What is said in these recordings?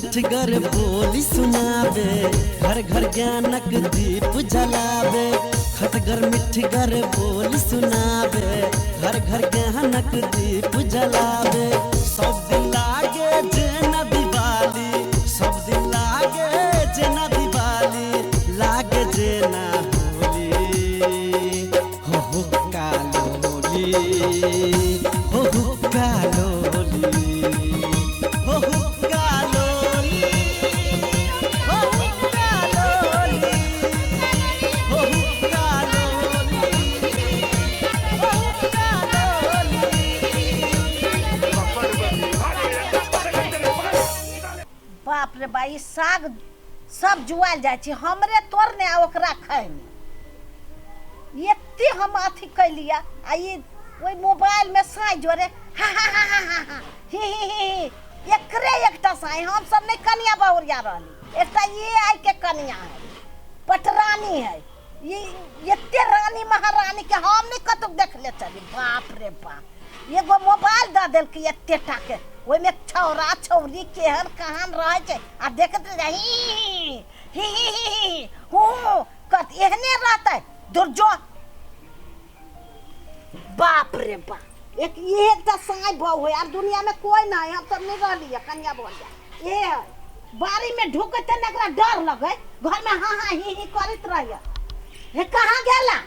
मिठगर बोली सुनाबे, घर घर ज्ञानक दीप जलाबे। खटगर मिठगर बोली सुनाबे, घर घर ज्ञानक दीप जलाबे। सब दिन लागे जेना दिवाली, सब दिन लागे जेना दिवाली, लागे जेना होली। हो हो कालोली, हो हो कालोली, हो हो कालोली, हो हो कालोली, हो हो कालोली, हो हो कालोली। बाप रे बा, ई साग सब जुआल जाइ छै, हमरे तोड़ने आ ओकरा खाइमे। एते हम अथी कैलियै आ ई ओहि मोबाइलमे साँइ जोरे हा हा हा हा हा हा ही ही ही ही। एकरे एकटा साँइ, हम सब नहि कनिया बहुरिया रहली, एकटा ये आइ के कनिया है, पटरानी है। ई एते रानी महारानी के हम नहि कतौ देखले चली। बाप रे बाप, एगो मोबाइल दऽ देलकै एते टा के, ओहिमे छौड़ा छौड़ी केहन कहान रहै छै आ देखैत रहि ही ही ही ही ही हूँ कत एहने रहतै दुर्जो। बाप रे बाप, एक ये एकटा साँइ बहु है, आर दुनिया में कोई नहीं, हम सब नहीं रहली है कन्या बहुरिया। ये है बाड़ी में ढुकते ने एकरा डर लगे, घर में हाँ हाँ ही ही करैत रहिए। हे कहाँ गेला?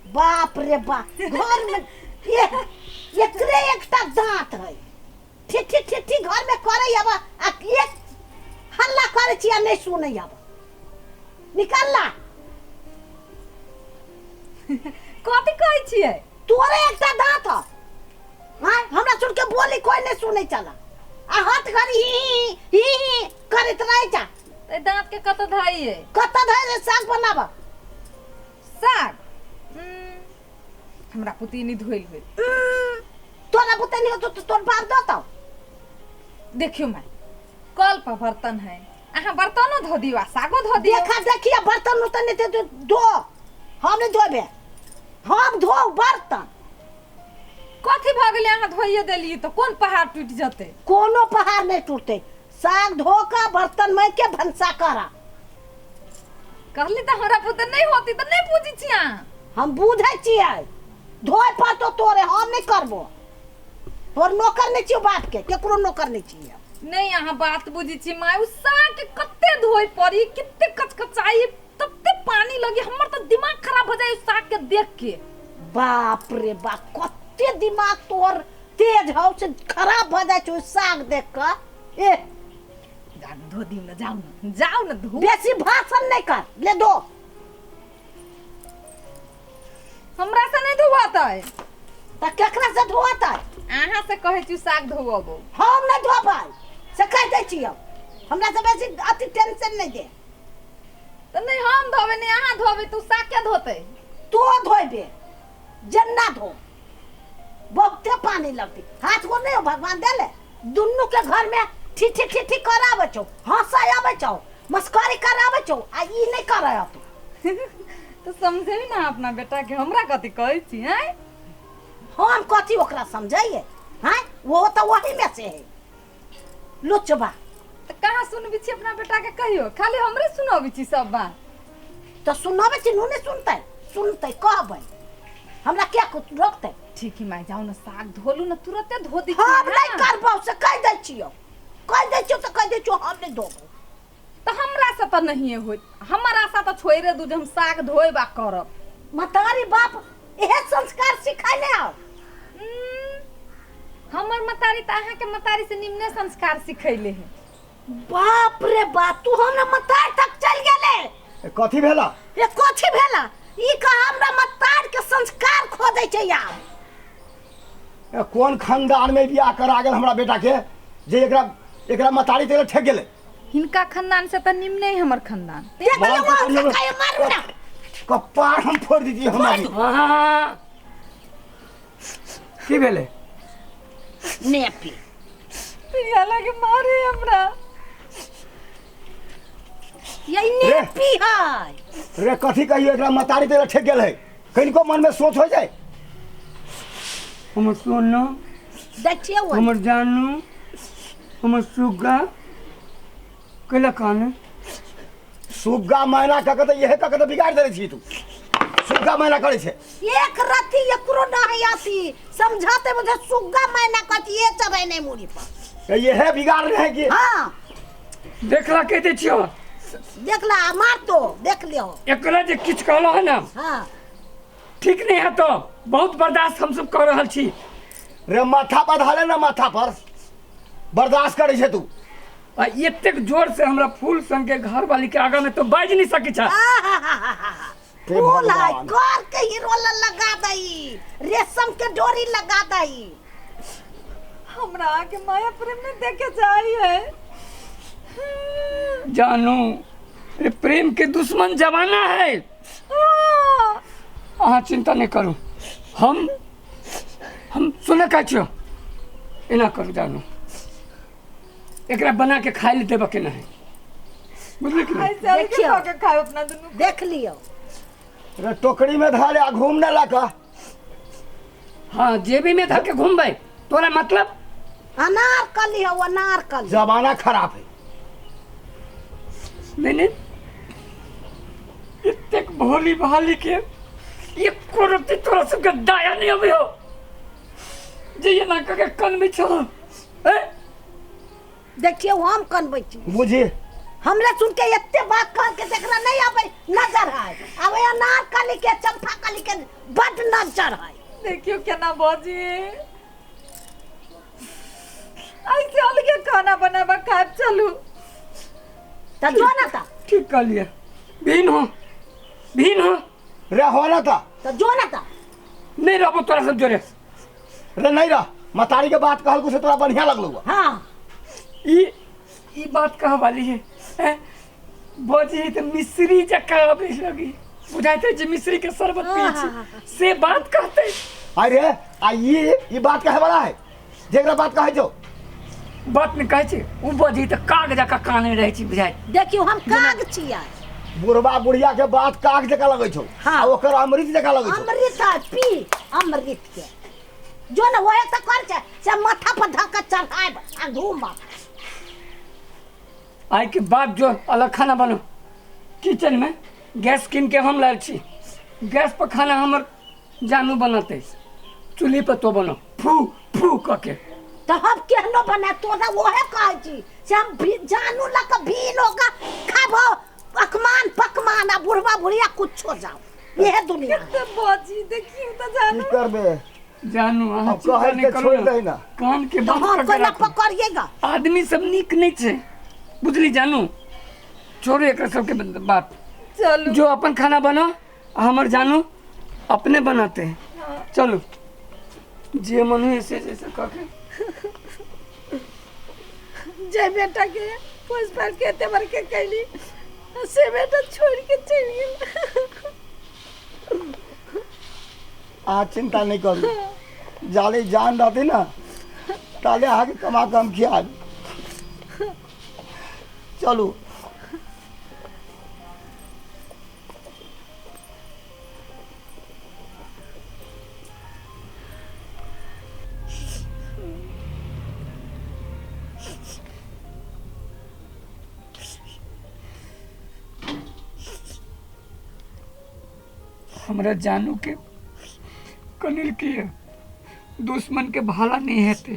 बाप रे बाप, घर में ये एकरे एकटा दांत है, ठीक ठीक ठीक ठीक घर में करे अब आ एक हल्ला करे छी आ नहीं सुने अब। निकल ला। कथी कहै छियै? तोरे एकटा दांत है, हाँ हमरा सुन के बोली कोई नहीं सुने चला आ हाथ घड़ी ही ही ही ही करैत रहे जा। तऽ दांत के कतऽ धइयै? कतऽ धइयै? साग बनाबऽ। साग? हमरा पुती नहीं धोइल होइत। तोरा पुते नहीं होतो तो तोर बाप देतौ। देखियो माय, कल पर बर्तन है, अहाँ बर्तनो धो दियो आ सागो धो दियो। देखा देखिए बर्तन उर्तन नहीं तो धो, हम नहीं धोबे, हम धो बर्तन। कथी भऽ गेलै अहाँ धोइए देलियै तऽ कोन पहाड़ टूटि जेतै? कोनो पहाड़ नहीं टूटते, साग धो के बर्तन माजि के भनसा करा। कहली तऽ हमरा पुते नहीं होती तऽ नहीं बुझै छी अहाँ। हम बुझै छियै, धोए पड़तो तोरे, हम नहीं करबो। तोर नौकर नहीं छियो बाप के, केकरो नौकर नहीं छियै। नहीं अहाँ बात बुझै छी माय, उ साग के कते धोए पड़ी, कते कचकचाई, तते पानी लगी, हमर तऽ दिमाग खराब हो जाए साग के देख के। बाप रे बाप, कते दिमाग तोर तेज हौ से खराब भऽ जाइ छौ साग देख कऽ। ए जाउ ने धो दियौ ने, जाउ ने, जाउ ने धो। बेसी भाषण नहीं कर, ले दो। हमरा से नहीं धोअतै। तऽ केकरा से धोअतै? अहाँ से कहै छी साग धोअबो। हम नहीं धोबै से कहि दै छियौ, हमरा से बेसी अथी टेंशन नहीं दे। तऽ नहीं हम धोबै नहीं अहाँ धोबै, तू साग के धोतै? तो धोबे, जन्ना धो, बहुते पानी लगतै। हाथ गोर नहीं हो भगवान देले, दुनू के घर में ठीठी ठीठी कराबै छौ, हंसै आबै छौ, मस्करी कराबै छौ आ ई नहीं करै अतौ। तो समझेबी ना अपना बेटा के, हमरा कथी कहै छी हैं? हम कथी ओकरा समझाइए हैं? वो तो वही में से है लुचबा। तो कहाँ सुनबी छी अपना बेटा के कहियो, खाली हमरे सुनबी छी सब बात। तो सुनबे छी नु, नहीं सुनतै, सुनतै कहबै, हमरा क्या कुछ रोकतै? ठीक है माय, जाओ ना साग धोलू ना, तुरंते धो दी। हम नहीं करबौ से कह दै छियौ, कह दै छियौ तऽ कह दै छियौ, हम नहीं धोबौ। तऽ हमरा से तऽ नहिए होइत, हमर आशा तऽ छोड़े दू जे हम साग धोएबा करब। महतारी बाप इहे संस्कार सिखैले आओ। हमर महतारी तऽ अहाँके महतारी से निम्ने संस्कार सिखैले है। बाप रे बाप, तू हमरा महतारी तक चल गेले। कथी भेला? ए कथी भेला? ई कहा हमरा महतारी के संस्कार खोजै छै आब। ए, कोन खानदान में बियाह करा गेल हमरा बेटा के जे एकरा एकरा महतारी तेरे ठेक गेले? हिनका खानदान से तऽ निम्ने है हमर खानदान। देख ले, वो से खाए मारू ना। कपार हम फोड़ दीजिए हमारी। हाँ। की भेलै? नेपी। प्रिया लगे मारे हमरा। ये नेपी है। रे कथी कहियो, एकरा महतारी तेरे ठेक गेल है, कनिको मन में सोच हो जाए। हमर सोना, देखिए वो। हमर जानू, हमर सुग्गा, कैला कान सुग्गा मैना कऽ के तऽ इहे कऽ के तऽ बिगाड़ि देने छी तू सुग्गा मैना करै छै एक रत्ती एकरो नहीं आती समझाते मुझे सुग्गा मैना कहती ये चढ़े नहीं मुड़ी पर तऽ इहे बिगाड़ रहे कि हाँ देखला कहि दै छियौ देख ला मार तो देख लियो एकरा जे किछु कहलहुँ हँ ने हाँ ठीक नहीं है तो बहुत बर्दाश्त हम सब कऽ रहल छी रे माथा पर धले ना माथा पर बर्दाश्त करै छै तू आ एतेक जोर से हमरा फूल संग के घर वाली के आगा में तो बाजि नहीं सकै छ हे फूल है भगवान। कर के हीरो लगा दई रेशम के डोरी लगा दई हमरा आके माया प्रेम में देखे जाई है जानू रे प्रेम के दुश्मन जमाना है अहाँ चिंता नहीं करू हम सुने का छियो एना करू जानू एकरा बना के खाइ ले देबऽ के नहीं बुझली कि नहीं ऐसे अलगे देखियौ। खा के खाओ अपना दुनू देख लियो रे टोकरी में धले आ घूम न लगा हाँ जेबी में धर के घूमबै तोरा मतलब अनार कली हो अनार कली जमाना खराब है नहीं नहीं एतेक भोली भाली के एको रत्ती तोरा सबके दया नहीं अबै हो जे एना कऽ के कनबै छौ ए देखियो हम कनबै छी बुझी हमरे सुन के एते बात कह के देखना नहीं आवे नजर है आवे अनार कली के चंपा कली के बड नजर है देखियो केना बजी ऐसे अलगे खाना बनाबा खाब चलू त जो ना ता ठीक कहलिए भीन हो भीन हो रे हो ना ता त जो ना ता नहीं रहबो तोरा सब जोरे रे नहीं रह मतारी के बात कहल से तोरा बढ़िया लगलो हाँ ई ई बात कह वाली है हैं? बजी त मिश्री जकाँ अबै लगी बुझाइत जे मिश्री के शरबत पियै छी से बात कहते अरे आ ई बात कहे वाला है जेकरा बात कहै छौ बात नहि कहै छै ओ बजी तऽ काग जकाँ काने रहै छी बुझाइत देखियो हम काग छियै बुढ़बा बुढ़िया के बात काग जकाँ लगै छौ हाँ। आ ओकर अमृत जकाँ लगै छौ अमृत है पी अमृत के जो न वहे तऽ कर छै से माथा पर धऽ के चढ़ायब आ घूमब आइ के बाद जो अलग खाना बनो किचन में गैस कीन के हम लायल छी गैस पर खाना हमर जानू बनतै चूल्ही पर तो बनो फू फू कऽ के तऽ हम केहनो बना तोरा वहे कहै छी से हम भी जानू लऽ कऽ भीन होगा खाबो पकवान पकवान आ बुढ़वा बुढ़िया कुछो जाओ इहे दुनिया है। कते बजी देखियो तऽ की जानू करबे जानू अहाँ अब चिंता कहै नहि के करू छोड़ि ने। दही ना। कान के तऽ बंद हम कऽ के कोना राखू। पकड़िएगा आदमी सब नीक नहि छै बुझली जानू छोड़ू एकर सबके बात चलू जो अपन खाना बनो आ हमर जानू अपने बनाते हैं चलू जे मन है से जैसे कह के जे बेटा के पोस पाल के एते बड़के कैली से बेटा छोड़ के चलि गेल अहाँ चिंता नहीं करू जाले जान रहती ना ताले अहाँके कमा कऽ हम खियाब चलू हमरा जानू के कनिल के दुश्मन के भाला नहीं हेतै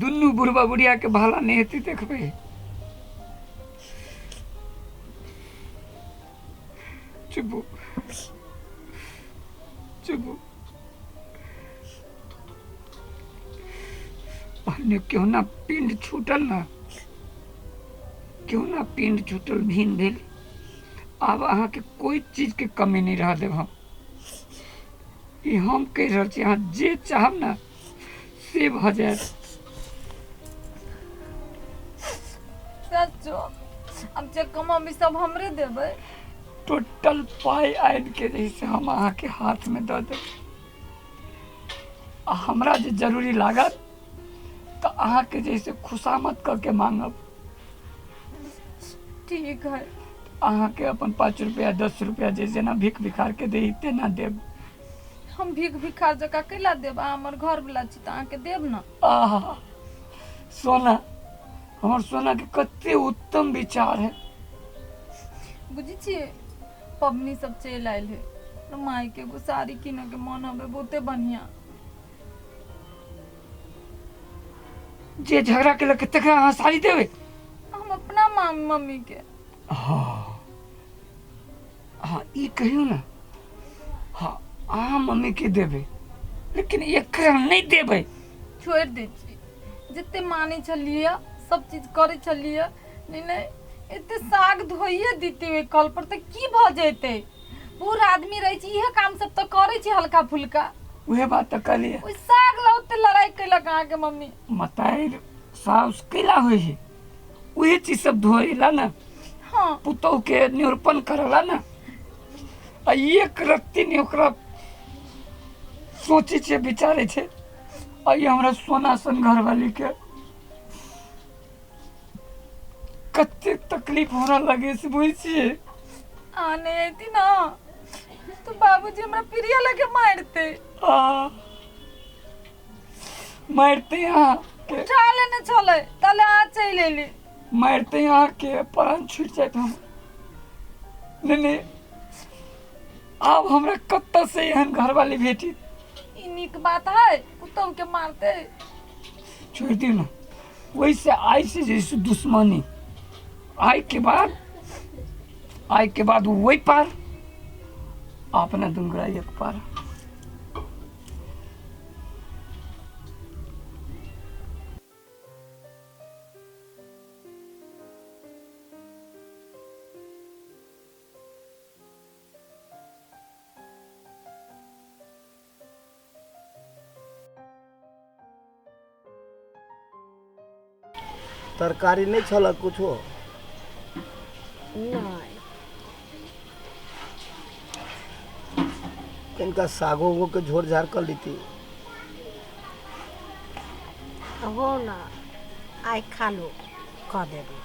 दुनू बुढ़बा बुढ़िया के भाला नहीं हेतै देखबै चुपू चुपू अन्य क्यों ना पिंड छूटल ना क्यों ना पिंड छूटल भीन भेल आब अहाँके कोइ चीजके कमी नहि रहऽ देब हम ई हम कहि रहल छी अहाँ जे चाहब ने से भऽ जायत सचो अब जे कमाबी सब हमरे देबै टोटल पाइ आबि के जे से हम अहाँके हाथमे दऽ देब आ हमरा जे जरूरी लागत तऽ अहाँके जे से खुशामद कऽ के मांगब ठीक है अहाँके अपन 5 रुपया 10 रुपया जे जेना भीख भिखार के दै तेना देब हम भीख भिखार जकाँ कैला देब अहाँ हमर घरवला छी तऽ अहाँके देब ने आहा सोना हमर सोना के कते उत्तम विचार है। बुझै छियै पबनी सब चलि आयल है, माय के एगो साड़ी किनऽ के मन हबे बहुते बढ़िया। जे झगड़ा केलक तकरा अहाँ साड़ी देबै? हम अपना माम मम्मी के। हाँ हाँ, ई कहियौ ने, हाँ अहाँ मम्मी के देबै, लेकिन एकरा नहि देबै। छोड़ि दै छी, जते मानै छलियै सब चीज करै छलियै, नहि नहि एते साग धोइए दितै ओहि कल पर तऽ की भऽ जेतै? बूढ़ आदमी रहै छै, इहे काम सब तऽ करै छै हल्का फुल्का। उहे बात तऽ कहलियै। ओहि साग ला ओते लड़ाई केलक अहाँके मम्मी। मतारि साउस कैला होइ है? उहे चीज सब धोएला ने। हाँ। पुतोह के निरूपण करला ने, आ एक रत्ती नहि ओकरा सोचै छै विचारै छै। आ ई हमरा सोना सन घरवाली के कते तकलीफ हमरा लगे से बुझै छियै। अहाँ नहि अयती ने तऽ बाबूजी हमरा प्रिया लगे मारते। आ मारते अहाँ के। उठा लेने छलै ताले अहाँ चलि एली। मारते अहाँ के प्राण छूटि जायत हम। नहीं नहीं, आब हमरा कतऽ से एहन घरवाली भेटी? ई नीक बात है पुतहु के मारते? छोड़ि दियौ ने, ओहिसँ आइ से जे दुश्मनी आइ के बाद, आइ के बाद ओहि पार अपना दुनू एक पार। तरकारी नहीं छल कुछो? नहीं। कनिका सागो उगो के झोर झार कर लीती। हो ना, आइ खा लो, कह देबै।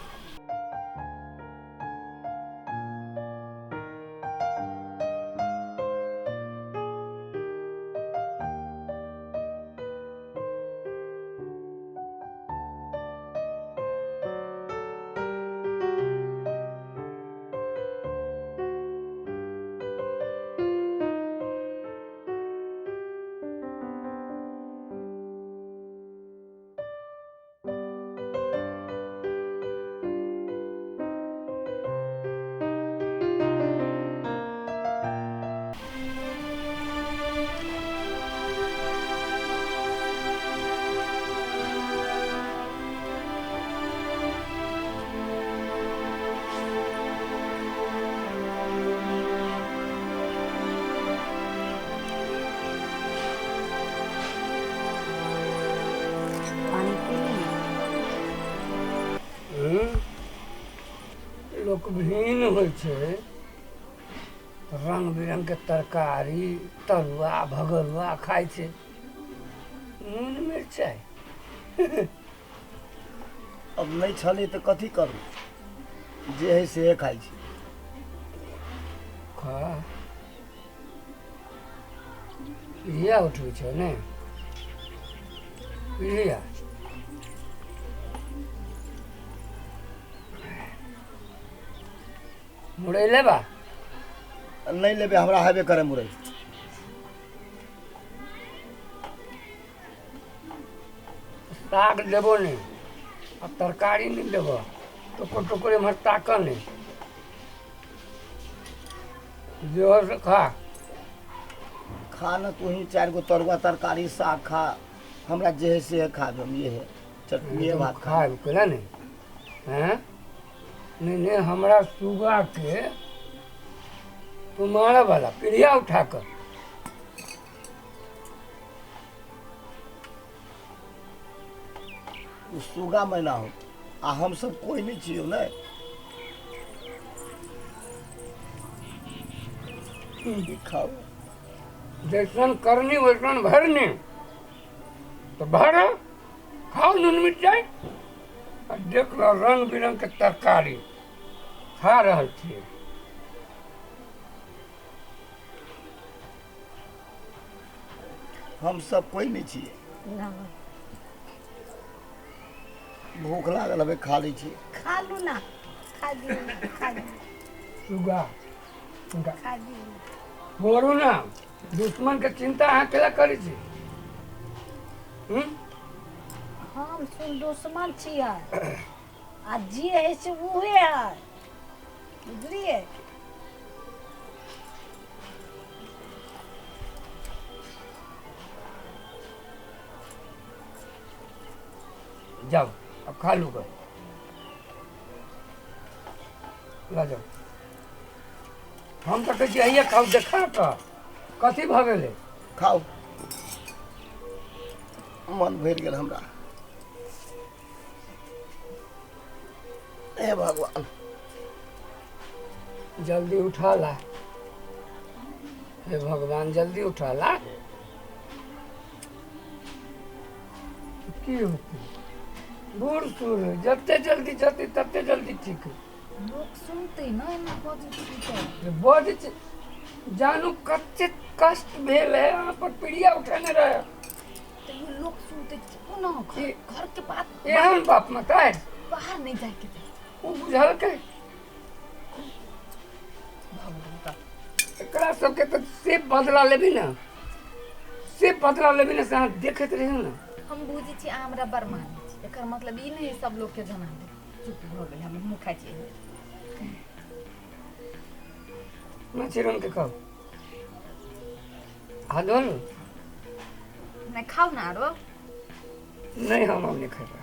पानी पी ली। लोक भिन्न होइ छै, रंग बिरंग के तरकारी तरुआ भगरुआ खाइ छै, नून मिरचाइ। अब नहीं छलै तऽ कथी करू, जे है से खाइ छी। खा इएह उठबै छै ने बुझलियै। मुरई लेबा? नहीं लेबै, हमरा हेबे करे मुरई। साग देबो नहीं आ तरकारी नहीं देबो, टुकुर टुकुर एम्हर ताकऽ नहीं, जोर से खा। खा न तू ही 4 गो तरुआ तरकारी साग खा, हमरा जे है से खाब हम, ये है चटनी भात खा। खाब केना नहीं? हैं नहीं नहीं, हमरा सुगा के तुम्हारा वाला पीढ़िया उठा कर उ सुगा मैना हो आ हम सब कोई नहीं छियो ने। खाओ जैसन करनी वैसन भरनी, तो भर खाओ नून मिरचाइ आ देख लो रंग बिरंग के तरकारी खा रहल छियै। हम सब कोई नहीं छियै। नहीं। भूख लागल हबे, खा लै छी। खा लू ना, खा लियौ ना, खा लियौ। सुगा हुनका खा लियौ। छोड़ू ना, दुश्मन के चिंता अहाँ केला करै छी? हम्म? हम सुन दुश्मन छियै आ जे हइ से उहे है, बुझलियै? जाओ अब खा लू ग, ला जाओ। हम तऽ कहै छी आइए खाउ, देखा तऽ कथी भऽ गेलै। खाउ, मन भरि गेल हमरा। हे भगवान, जल्दी उठा ला, हे भगवान जल्दी उठा ला। की होतै बूढ़ सूढ़ जते जल्दी जते तते जल्दी ठीक। लोक सुनतै ना एना बजै छी तऽ। बड जानू कते कष्ट भेल है अहाँ पर, पीढ़िया उठेने रहे। तैयो लोक सुनतै, चुप ना, घर घर के बात। एहन बाप मताय बाहर नहीं जाए के। ओ बुझलकै एकरा सबके तऽ से बदला लेबी ना, से बदला लेबी ना, से अहाँ देखैत रहियौ ना। हम बुझै छी अहाँ हमरा बड़ मानै छी, एकर मतलब ई नहीं सब लोग के जना दे। चुप भऽ गेल, हम मुँह खाइ छी। मच्छरन के खाओ, हाथ धो लू। नहीं खाओ ना आरो। नहीं, हम अब नहीं खेबै।